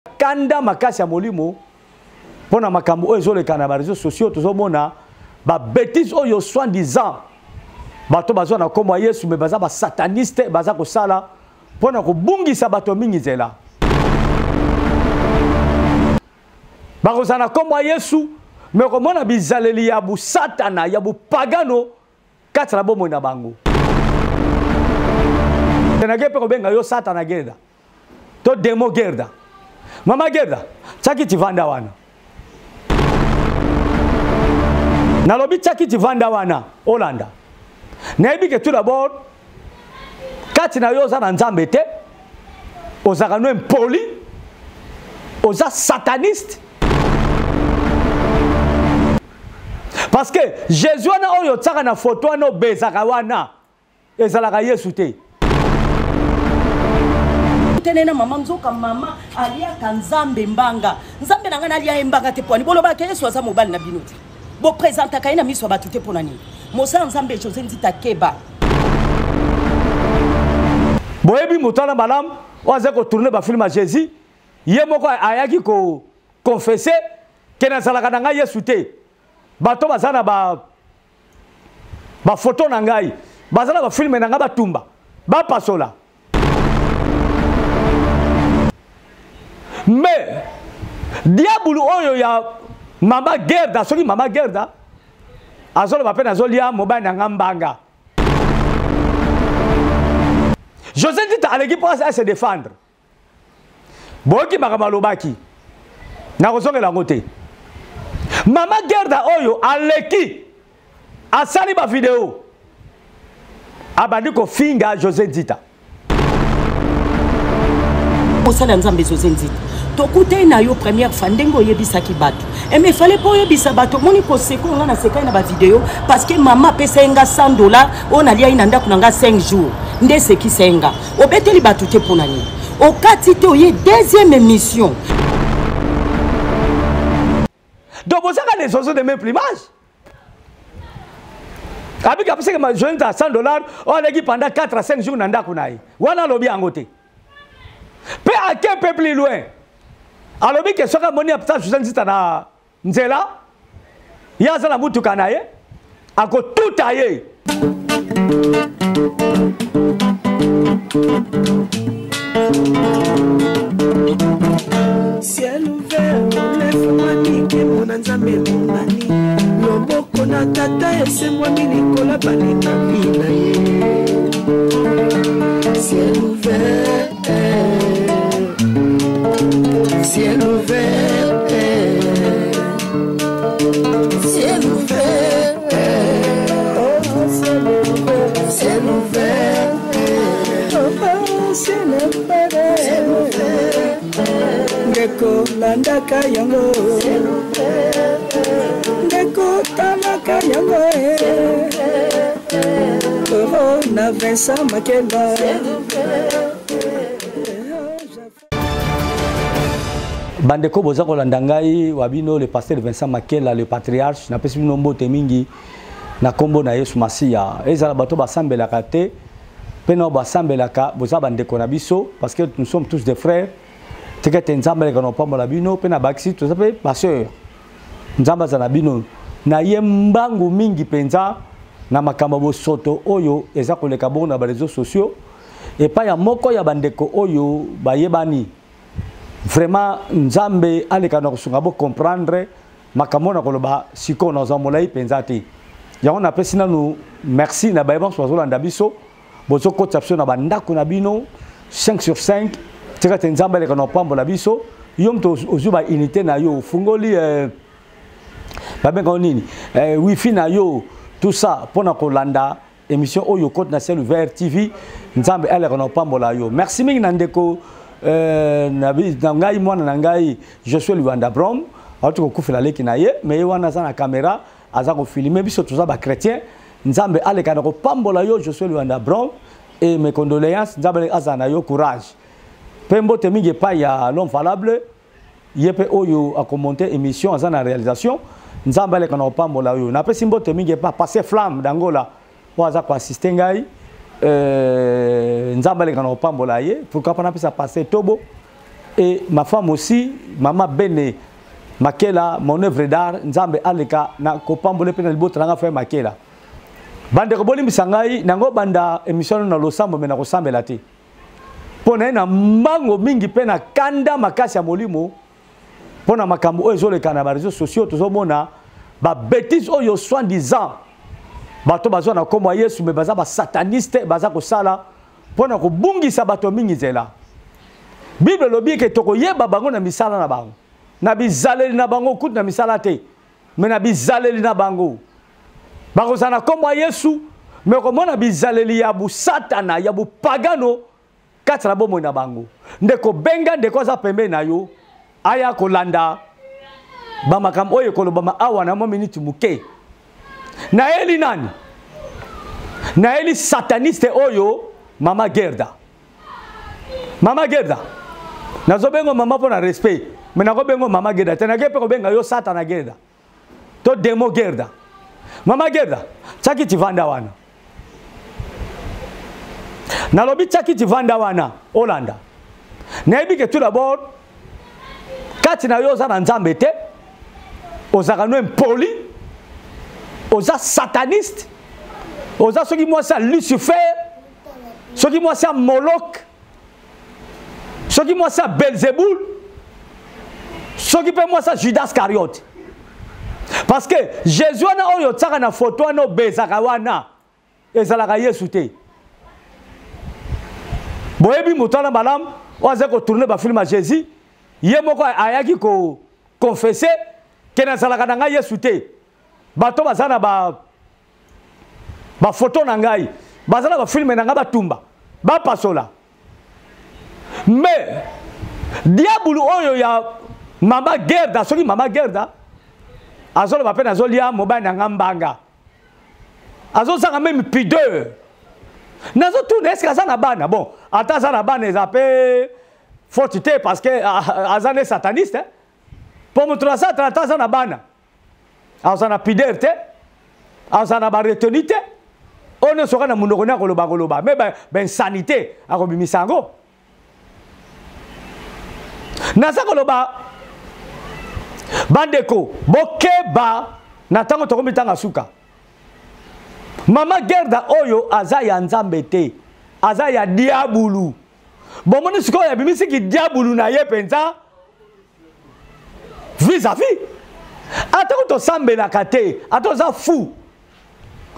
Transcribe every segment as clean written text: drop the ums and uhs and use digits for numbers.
Kanda makasi ya molimo mpo na makambo oyo ezoleka na bareseau sociaux. Tozomona babétise oyo soi-disant bato bazwa na nkombo ya Yesu, me baza basataniste, baza kosala mpo na kobungisa bato mingi nzela. Bakozala na nkombo ya Yesu, me komona bizaleli ya busatana, ya bupagano kati na bomoi na bango. Nake mpe kobenga yo Satana Gerda to demo Gerda. Mama Gerda, tiaki tivanda wana. Nalobi tiaki tivanda wana, olanda. Nayebi ke tout d'abord kati na yo oza na Nzambe te, ozalaka no impoli, oza sataniste. Parce que Jésus wana oyo otiaka na foto wana, obezaka wana, ezalaka Yesu te. Tene na mama nzoka mama aliaka Nzambe mbanga. Nzambe na ngai nalia ye mbanga te. Pwani bolobaka Yesu aza mobali na bino te, bopresentaka ye na miso ya bato te, mpo na nini? Mosala Nzambe José Nzita, keba. Boyebi moto wana malamu oyo aza kotourne bafilme ya Jésus. Ye moko ayaki koconfesse ke nazalaka na ngai Yesu te. Bato baza na ba bafoto na ngai, baza na bafilme na ngai, batumba bapasola. Mais diabulu oyo ya mama Gerda, soki mama Gerda azoloba mpe nazolia mobali na ngai mbanga, José Tita aleki mpo ase défendre. Boyoki makambo alobaki, nakozongela yango te. Mama Gerda oyo aleki asali bavideo, abandi kofinga José Nzita. Mosala Nzambe José Nzita, tokutani na yo première fois ndenge oyebisaki bato eme fale mpo oyebisa bato. Omoni koseka nga na sekai na bavideo parce que mama apesa ye nga 100 $ oyo nalia ye na ndako na nga 5 jours, nde esekisa ye nga. Obeteli bato te, mpo na nini okati te oye deuxième émission? Donc bozaka les oiseaux de même plumage. Abiki apesaki José Nzita 100 $ oyo aleki pendant 4 à 5 jours na ndako na ye wana, alobi yango te. Mpe ake mpe plus loin, alobi ke soki amoni apesa José Nzita na nzela, ye aza na mutuka na ye, akotuta ye. Ciel ouvert efungwami, nkembo na Nzambe emonani, loboko na Tata esembwami likolo balingami na ye. Ciel ouvert, ciel ouvert, ciel ouvert, ciel ouvert, ciel ouvert. Ndeko, landaka yango. Ndeko, talaka yango. Oh, na Vincent Makela. Bandeko boza kolanda ngai wa bino le pasteur Vincent Makela, le patriarche, napesi bino mbote mingi na nkombo na Yesu Masiya. Ezala bato basambelaka te mpe na basambelaka, boza bandeko na biso, parce que nous sommes tous des frères. Tika ete Nzambe aleka na kopambola bino. Mpe na bakisi, toza mpe basœur. Nzambe aza na bino. Na ye mbangu mingi mpenza na makambo ya bosoto oyo eza koleka bongo na bareseau sociaux epai ya moko ya bandeko oyo bayebani. Vraiment, Nzambe aleka na kosunga bocomprendre makambo na koloba sikoyo. Nazwa molai mpenza te, yango napesi nanu merci na baye banso bazolanda biso, bozokotisa biso na bandako na bino 5 sur 5. Tika te Nzambe aleka na kopambola biso. Yo moto ozwi baunité na yo, ofungoli babengao nini, wifi na yo, tout ça mpona kolanda émission oyo Côte na Ciel Ouvert TV, Nzambe aleka na kopambola yo. Merci mingi na ndeko na ngai, mwana na ngai Josué Luanda Brom, auti kokufela leki na ye, me ye wana aza na caméra, aza kofilme biso. Toza bachrétien. Nzambe aleka na kopambola yo, Josué Luanda Brom, et mes condoléances. Nzambe aza na yo, courage. Mpe mbote mingi epai ya l'homme valable, ye mpe oyo akomonte émission, aza na réalisation. Nzambe aleka na kopambola oyo. Napesi mbote mingi epa Passe Flamme d'Angola oyo aza koassiste ngai. Nzambe aleka na kopambola ye. Pourquoi mpo napesa Passe Tobo. Et ma femme aussi, Mama Bene Makela, mon œuvre d'art, Nzambe aleka na kopambole pe na libota nanga frère Makela. Bandeko bolimbisa ngai nango banda émission na losambo me na kosambela te. Mpo na ye na mbango mingi mpe na kanda makasi ya molimo mpo na makambo oyo ezoleka na bareseau sociaux tozomona babétise oyo soi disant bato bazwa na nkombo ya yesu me baza basataniste baza kosala mpo na kobungisa bato mingi nzela. Bible elobi eke tokoyeba bango na misala na bango, na bizaleli na bango, kutu na misala te, me na bizaleli na bango. Bakozala na nkombo ya Yesu, me okomona bizaleli ya busatana, ya bupagano kati na bomoi na bango. Ndeko, benga ndeko aza pembeni na yo aya kolanda bamakambo oyo ekolobama awa na mwa miniti moke. Nayeli nani? Nayeli sataniste oyo Mama Gerda. Mama Gerda, nazobengo mama mpo na respect, me nakobengo mama Gerda te, nake mpe kobenga yo satana Gerda to demo Gerda. Mama Gerda, tiaki tivanda wana. Nalobi tiaki tivanda wana, olanda. Nayebi ke tout d'abord kati na yo oza na Nzambe te, ozalaka no impoli, oza sataniste, oza soki mwasi ya Lucifer, soki mwasi ya Moloch, soki mwasi ya Belzebul, soki mpe mwasi ya Judas Iscariote. Parce que Jésus wana oyo otiaka na photo wana obezaka wana ezalaka Yesu te. Boyebi moto wana malamu oyo azali kotourne bafilme ya Jésus, ye moko ayaki koconfesse ke nazalaka na ngai Yesu te. Bato baza na ba bafoto na ngai, baza na bafilme na ngai, batumba bapasola. Mais diabulu oyo ya mama Gerda, soki mama Gerda azoloba mpe nazolia mobali na ngai mbanga, azozanga meme pudeur. Nazotuna eske aza na bana? Bon, ata aza na bana eza mpe faute te, parce que aza ne sataniste mpo moto na satana ata aza na bana aza na pudeur te, aza na baretenu te, oyo nyonso kaka na monoko nde akoloba koloba, me bainsanité akobimisa yango. Naza koloba bandeko, bokeba na ntango tokomi ntango suka. Mama Gerda oyo aza ya Nzambe te, aza ya diabulu. Bomoni sikoyo abimisi ki diabulu na ye mpenza vis-à-vis. Ata ko tosambelaka te, ata oza fou,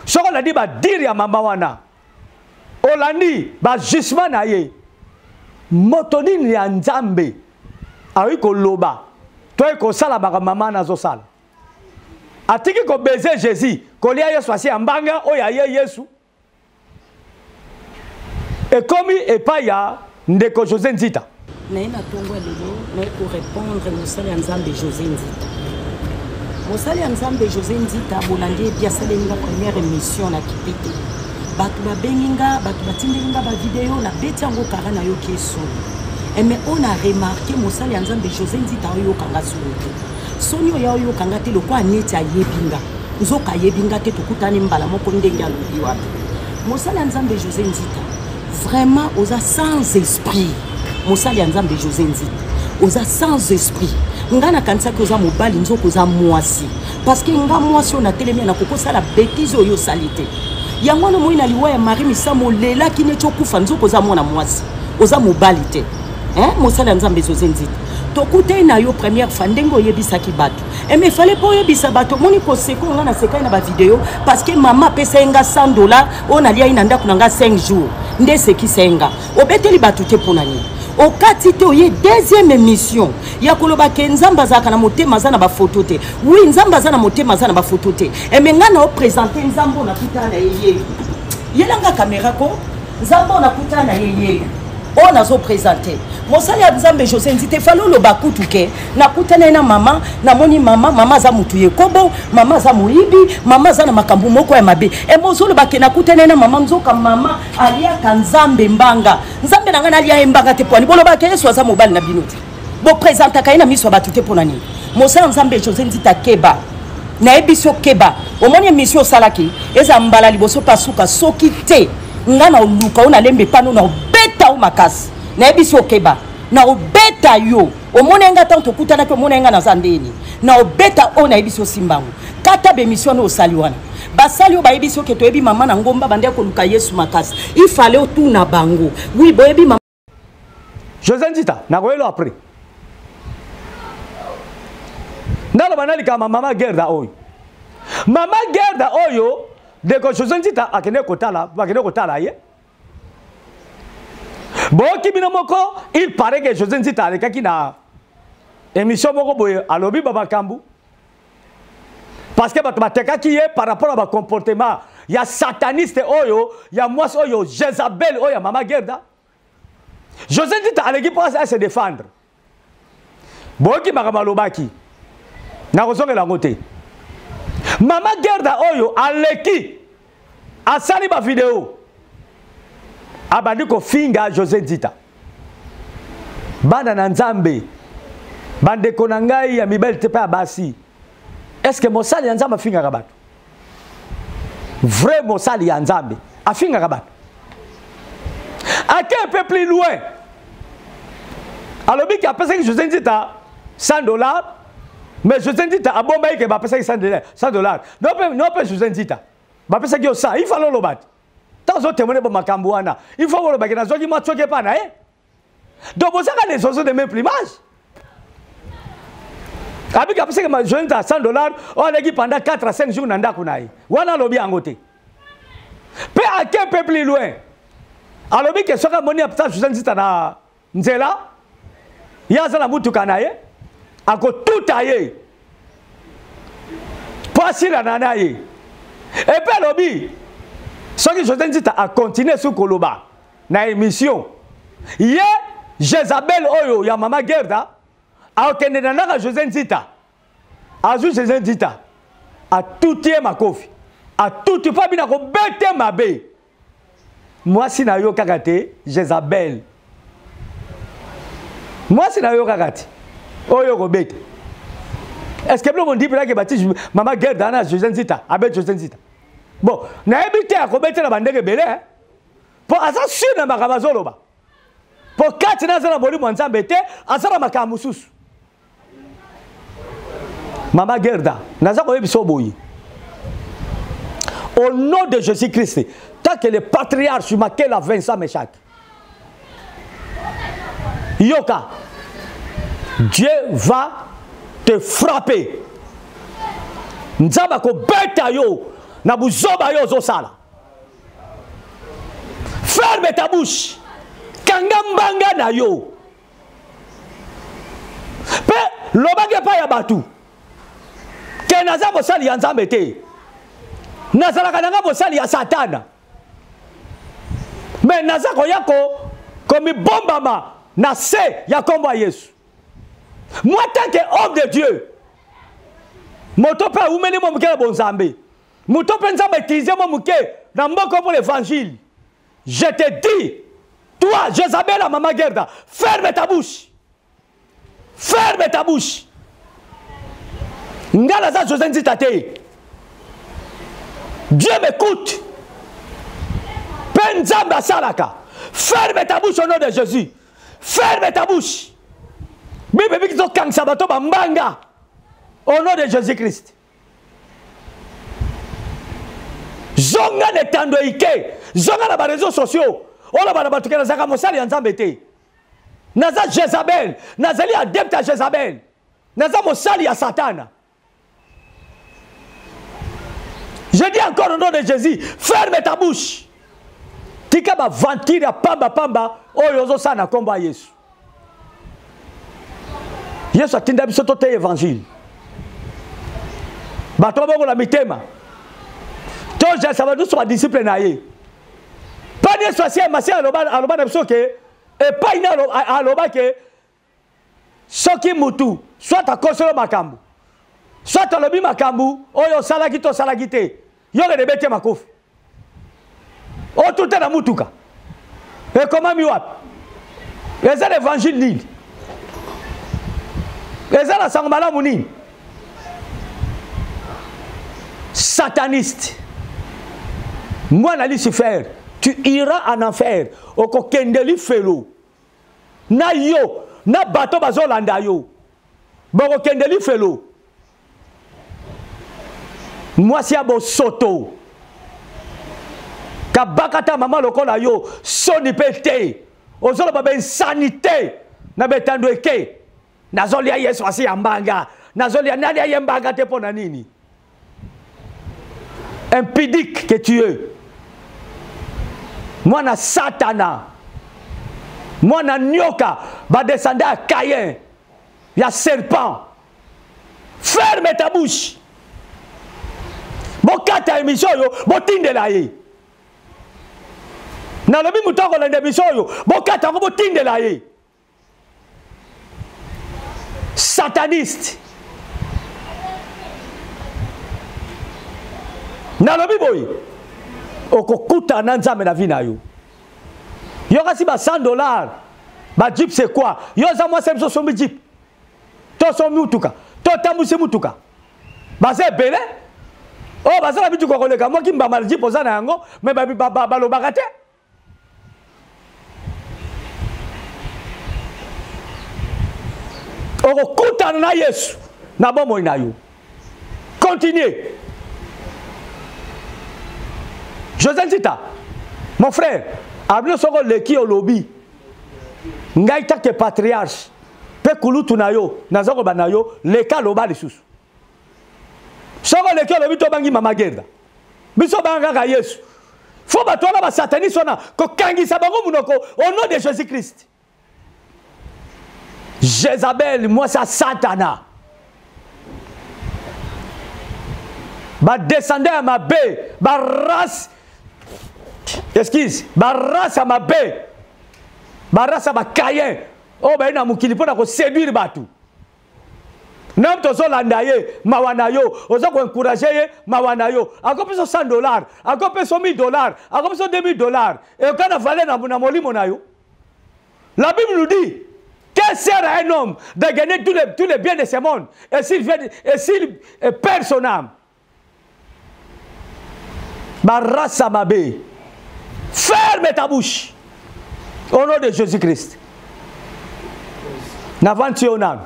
soki olandi badire ya mama wana, olandi bajugement na ye, moto nini ya Nzambe akoki koloba to ekosala makambo mama wana azosala? Atiki kobeze Jésus, kolia Yesu asi ya mbanga oyo aye Yesu ekomi epai ya ndeko José Nzita. Naye na ntongo ya lelo naye korépondre mosali ya Nzambe José Nzita. Mosali ya Nzambe José Nzita, bolandi ebi asaleli nga première émission na kipe te. Bato babengi nga, bato batindeli nga bavideo, nabeti yango kara, nayoki esoni. Eme oyo na remarke, mosali ya Nzambe José Nzita oyoka nga soni te. Soni oyo aoyoka nga te lokola neti ayebi nga. Nzoka ayebi nga te, tokutani mbala moko ndenge alobi wapi. Mosali ya Nzambe José Nzita, vraiment oza sans esprit. Mosali ya Nzambe José Nzita, oza sans esprit. Nga nakanisaki oza mobali, nzoka oza mwasi. Parce que nga mwasi oyo natelemi na kokosala bêtise oyo osali te. Yango wana moi na liwa ya Marie Misamu olelaki neti okufa, nzoka oza mwana mwasi, oza mobali te. Hein? Mosali ya Nzambe José Nzita, tokutani na yo première fois ndenge oyebisaki bato. Mais fallait pas oyebisa bato. Omoni koseka oyo nga nasekai na bavideo, parce que mama apesa ye nga 100 $ oyo naliai na ndako na nga 5 jours, nde esekisa ye nga. Obeteli bato te mpo na nini? Okati te, oye deuxième émission ya koloba ke Nzambe azalaka na motema, aza na bafoto te. Oui, Nzambe aza na motema, aza na bafoto te. Eme nga na oprésente Nzambe oyo nakutana na ye yeyo. Yelanga kamera ko, Nzambe oyo nakutana na ye yeyo oyo nazoprésente. Mosali ya Nzambe José Nzita, efali oloba kutu ke nakutana ye na mama, namoni mama, mama aza motu yekobo, mama aza moyibi, mama aza na makambo moko ya mabe. Eme ozoloba ke nakutana ye na mama, nzoka mama aliaka Nzambe mbanga. Nzambe na ngai nalia ye mbanga te. Pwani bolobaka Yesu aza mobali na bino te, boprésentaka ye na miso ya bato te mpo na nini? Mosala Nzambe José Nzita, keba, nayebi so keba. Omoni émission osalaki eza mbala liboso mpe asuka. Soki te nga na oluka oyo nalemba epano na obeta o makasi, nayebi so okeba na obeta. obeta yo. Omona nga tant tokutanaki, omona nga naza ndeni. Na obeta oyo nayebi so simbango. Kata bemission no osali wana. Basali oyo bayebi soki toyebi mama na ngomba bande koluka Yesu makasi. Il fallait otuna bango. Oui, boyebi mama José Nzita, nakoyelo après. Naloba na likambo mama Gerda oyo. Mama Gerda oyo ndeko José Nzita akende kotala, akende kotala ye. Boyoki bino moko, il paraît que José Nzita alekaki na émission moko boye alobi ba makambo parce que bato batekaki ye par rapport à ba comportement ya sataniste oyo ya mwasi oyo Jezabel oyo ya mama Gerda. José Nzita aleki mpo a se défendre. Boyoki makambo alobaki, nakozongela yango te. Mama Gerda oyo aleki asali ba video abandi kofinga José Nzita. Bana na Nzambe, bandeko na ngai ya mibali te mpe ya basi, est-ce que mosali ya Nzambe afingaka bato? Vrai mosali ya Nzambe afingaka bato? Ake un peu plus loin, alobi ke apesaki José Nzita 100 $, mais José Nzita abombaki ke bapesaki 100 $. No mpe José Nzita bapesaki yo 100, il fallait oloba te. Ntango ozotémoigne bo makambo wana, il faut olobaki nazwaki mwa tsoki epa na ye. Donc bozaka les oiseaux de même plumage. Abiki apesaki José Nzita 100 $, oyo aleki pendant 4 à 5 jours na ndako na ye wana, alobi yango te. Mpe ake un peu plus loin, alobi ke soki amoni apesa José Nzita na nzela, ye aza na mutuka na ye, akotuta ye mpo asilana na ye. Epe alobi soki José Nzita akontinue soki koloba na émission, ye Jezabel oyo ya mama Gerda akokende na ndako ya José Nzita, azwi José Nzita, atuti ye makofi, atuti mpo abina kobete mabe mwasi na yo kaka te. Jezabel, mwasi na yo kaka te oyo okobeta. Est ce que biloko ndipelaki bati mama Gerda na José Nzita abeti José Nzita? Bon, nayebi te, akobetela bandenge ebele mpo aza sur na makambo azoloba, mpo kati na aza na molimo ya Nzambe te, aza na makambo mosusu. Mama Gerda, naza koyebisa boye au nom de Jésus-Christ, tant que le patriarche Makela Vincent Meshach, yoka, Dieu va te frapper. Nzambe akobeta yo na buzoba yo ozosala. Ferme ta bouche, kanga mbanga na yo mpe lobaki epai ya bato ke naza mosali ya Nzambe te, nazalaka nanga mosali ya Satana, me naza koya komibombama na se ya nkombo ya Yesu. Moi, tant que homme de Dieu, moto mpe awumeli mwa moke na bonzambe, moto mpe Nzambe utilize mwa moke na mboka mpo l'évangile, je te dis, toi Jezabel, mama Gerda, ferme ta bouche, ferme ta bouche. Nga naza José Nzita te. Dieu m'écoute mpe Nzambe asalaka. Ferme ta bouche au nom de Jésus, ferme ta bouche. Bible ebiki tokangisa bato bambanga au nom de Jésus Christ. Zonga na etando ike, zonga na bareseau sociaux, oloba na bato ke nazalaka mosali ya Nzambe te, naza Jezabel, nazali adepte ya Jezabel, naza mosali ya Satana. Je dis encore au nom de Jésus, ferme ta bouche. Tika baventure ya pamba pamba oyo ozosala na nkombo ya Yesu. Yesu atinda biso toteya évangile, bato babongola mitema, tozalisa bato nyonso badisciple na ye. Mpa Yesu asi Masiya aloba na biso ke epai na aloba ke soki mutu soit akoselo makambo, soit alobi makambo oyo osalaki to osalaki te, yokende bete makofi, otuta na mutuka. Ekomami wapi? Eza na évangile nini? Eza na sango malamu nini? Sataniste, mwana Lucifer, tu iras en enfer, okokende lifelo na yo. na bato bazolanda yo bokokende lifelo. Mwasi ya bosoto kabakata mama lokola yo soni mpe te ozoloba bainsanité na betando eke nazolia yesu asi ya mbanga nazolia nalia ye mbanga te mpo na nini impudique que tu es mwana satana mwana nyoka badescendant ya caïn ya serpent ferme ta bouche bokata émission oyo botindela ye nalobi moto akolanda émission oyo bokata yango botindela ye sataniste nalobi boye okokutana na nzambe na vi na yo yo kasi ba 100 dollars ba jeep c'est quoi yo oza mwasi ya biso osombi jeep to osombi motuka to otambwisi motuka baza ebele oyo baza na mituka koleka moki mbamba na jeep oza na yango me balobaka te okokutana na yesu na bomoi na yo continue josé ntita mon frère abino soki oleki olobi ngai take patriarche mpe kulutu na yo naza koloba na yo leka loba lisusu soki oleki olobi tobangi mama gerda biso banga kaka yesu fo bato wana basataniste wana kokangisa bango monoko au nom de jésus christ jezabel mwasi ya satana badescendant ya mabe barace excuse barace ya mabe barace ya bakayen oyo baye na mokili mpo na koseduire bato Nani tozolanda ye mawa na yo oza koencourage ye mawa na yo akopesa 100 dollar akopesa 1000 dollar akopesa 2000 dollar ekoka na valeur na, na molimo na yo. La Bible nous dit que sert à un homme de gagner tous les, tous les biens de ce monde et s'il et s'il perd son âme? Barasa mabe. Ferme ta bouche. Au nom de Jésus-Christ. Navanti yo nanu.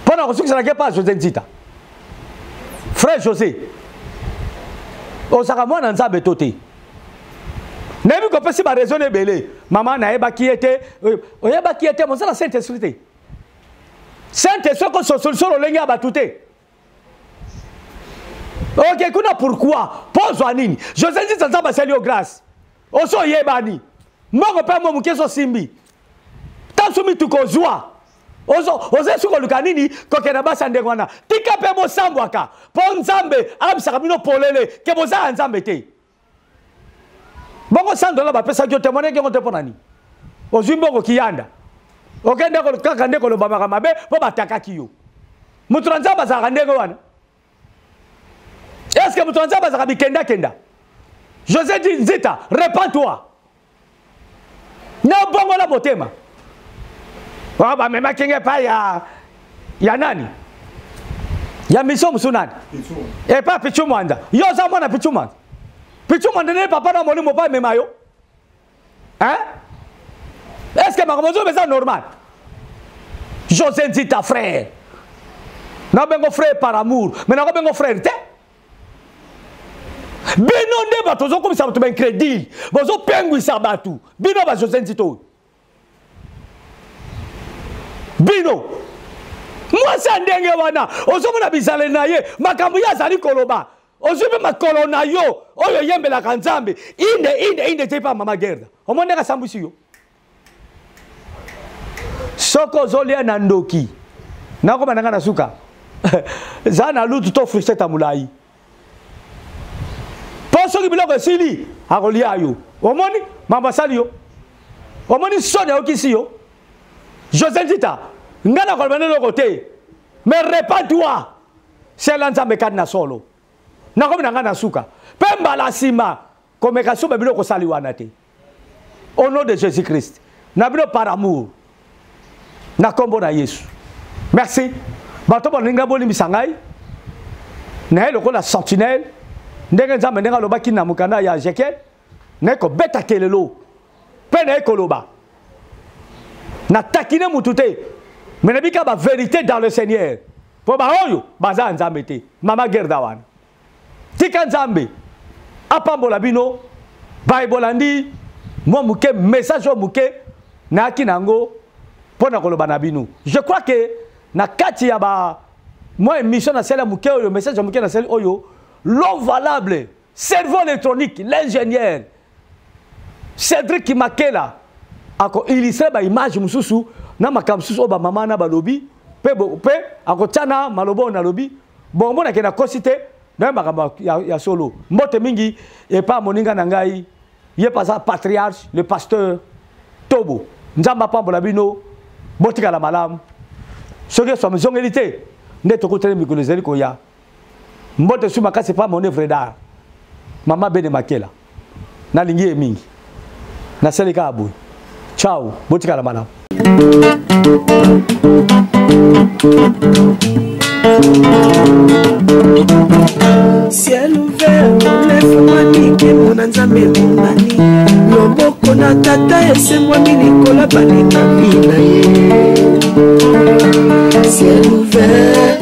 Mpo na kosukisa nake pa José Nzita. Frère José, ozalaka mwana Nzambe to te? Nayebi kopesi ba raison ebele. Mama nayebaki ye te, oyebaki ye te, mosala Saint-Esprit te. Saint-Esprit akososoliso lolenge ya bato te. Ok, kuna pourquoi? Mpo ozwa nini? José Nzita Nzambe asali yo grâce. Oso oyebani. Mbongo mpe mo moke osimbi. Tanso mituka ozwa. Ozo oza soki koluka nini kokenda basi ya ndenge wana. Tika mpe bosambwaka mpo Nzambe abisaka bino polele ke boza ya Nzambe te. Bongo 100 dollars bapesaki yo témoignage yango te mpo na nini? Ozwi mbongo kiyanda. Okende kaka nde koloba makambo mabe mpo batakaki yo. Moto na Nzambe azalaka ndenge wana. Est-ce que moto na Nzambe azalaka bikendakenda? José dit Nzita, repends-toi. Na bongola motema. Wa bamemaki nge epai ya ya nani? Ya mission mosusu nani? Epai Pichu Mwanda. Yo oza mwana Pichu Mwanda. Pichu Mwanda nde papa na molimo mpo amema yo. Hein? Est-ce que makambo ozo eza normal? José Nzita frère. Na bengo frère par amour, mais na bengo frère te. Bino nde bato ozokomisa bato baincrédule, bozopengwisa bato. Bino ba José Nzita oyo. Bino mwasi ya ndenge wana ozomona bizaleli na ye, makambo ye azali koloba, ozwi mpe makolo na yo oyo oyembelaka Nzambe inde inde inde te mpa mama Gerda, omoni ndenge asambwisi yo. Soki ozolia na ndoki, nakoma na ngai na suka za na lutu to fourchette ya molai, mpo soki biloko esili akolia yo. Omoni mambo asali yo, omoni soni ayokisi yo. José Nzita, ngai nakoloba nde eloko te, mais repens-toi, sela Nzambe kati na solo. Nakomi na ngai na suka mpe mbala nsima komeka soba biloko osali wana te. Au nom de Jésus-Christ, na bino par amour, na kombo na Yesu. Merci. Bato balinga bolimbisa ngai na ye lokola sentinelle, ndenge Nzambe ndenge alobaki na mokanda ya Ezekiel, naye kobeta kelelo mpe naye koloba. Na taquiner mutu te. Mais nayebi kaka ba vérité dans le Seigneur. Po ba oyo baza ya Nzambe te. Mama Gerda wana. Tika Nzambe apambola bino baye bolandi mwa moke message oyo moke nayaki na yango mpo na koloba na bino. Je crois que na kati ya ba mwa émission nasali ya moke oyo message ya moke nasali oyo l'homme valable cerveau électronique l'ingénieur Cédric Makela ako illustrer ba image mosusu na makambo mosusu oyo bamama na balobi mpe mpe akotya na maloba oyo nalobi bongo monake nakosi te naye makambo ya, ya solo mbote mingi epa moninga na ngai ye mpe aza patriarche le pasteur tobo nzambe apambola bino botikala malamu soki yesu amizongeli te nde tokutani mikolo ezali koya mbote su makasi epa mon œuvre d'art mama bene makela nalingi ye mingi nasali kaka boye ciao botikala malamu Ciel ouvert olefungwami nkembo na nzambe emonani loboko na tata esembwami likolo balekami na ye ciel ouvert.